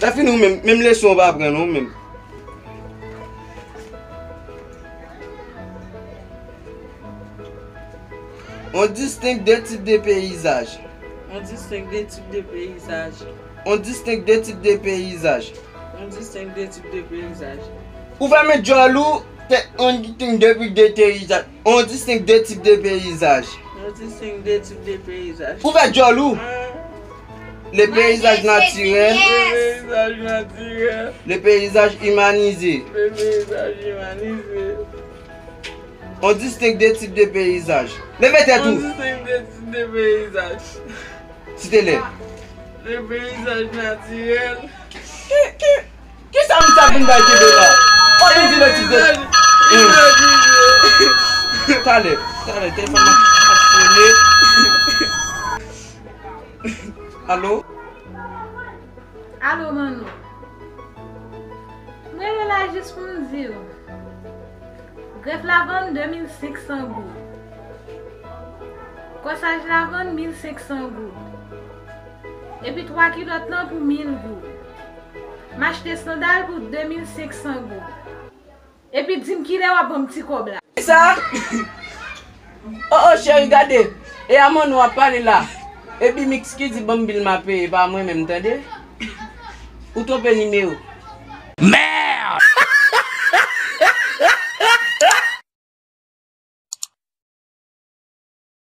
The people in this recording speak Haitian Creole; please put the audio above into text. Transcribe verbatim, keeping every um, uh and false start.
Lè fini ou menm, menm leson ou pa pran non ou menm. On distingue deux types de paysages. On distingue deux types de paysages. On distingue deux types de paysages. On distingue deux types de paysages. Ou fèmen djòl ou, te, on distingue deux types de paysages. On distingue deux types de paysages. On distingue deux types de paysages. Ou fè djòl ou. Le paysage naturel. Le paysage naturel. Le paysage humanisé. Le paysage humanisé. On distingue deux types de paysages. Leve tèt ou. On distingue deux types de paysages. Site lè. Le paysage naturel. Ki, ki, kisa m sa vin bay kenbe la? Ou vin di le type de. Talè, talè, telefòn nan ap sone. Alo? Alo, Manno. M rele la jis pou m di w. Grèf la vann de mil senk san goud. Kòsaj la vann mil senk san goud. Epi twa kilòt lan pou mil goud. M achte sandal pou de mil senk san goud. Epi di m kilè w ap ban m ti kòb la. Sa? Oh, oh, cheri, gade. E a Manno w ap pale la. E Bimix ki di ban m bil m a peye, pa mwen menm, tande? Ou twonpe nimewo.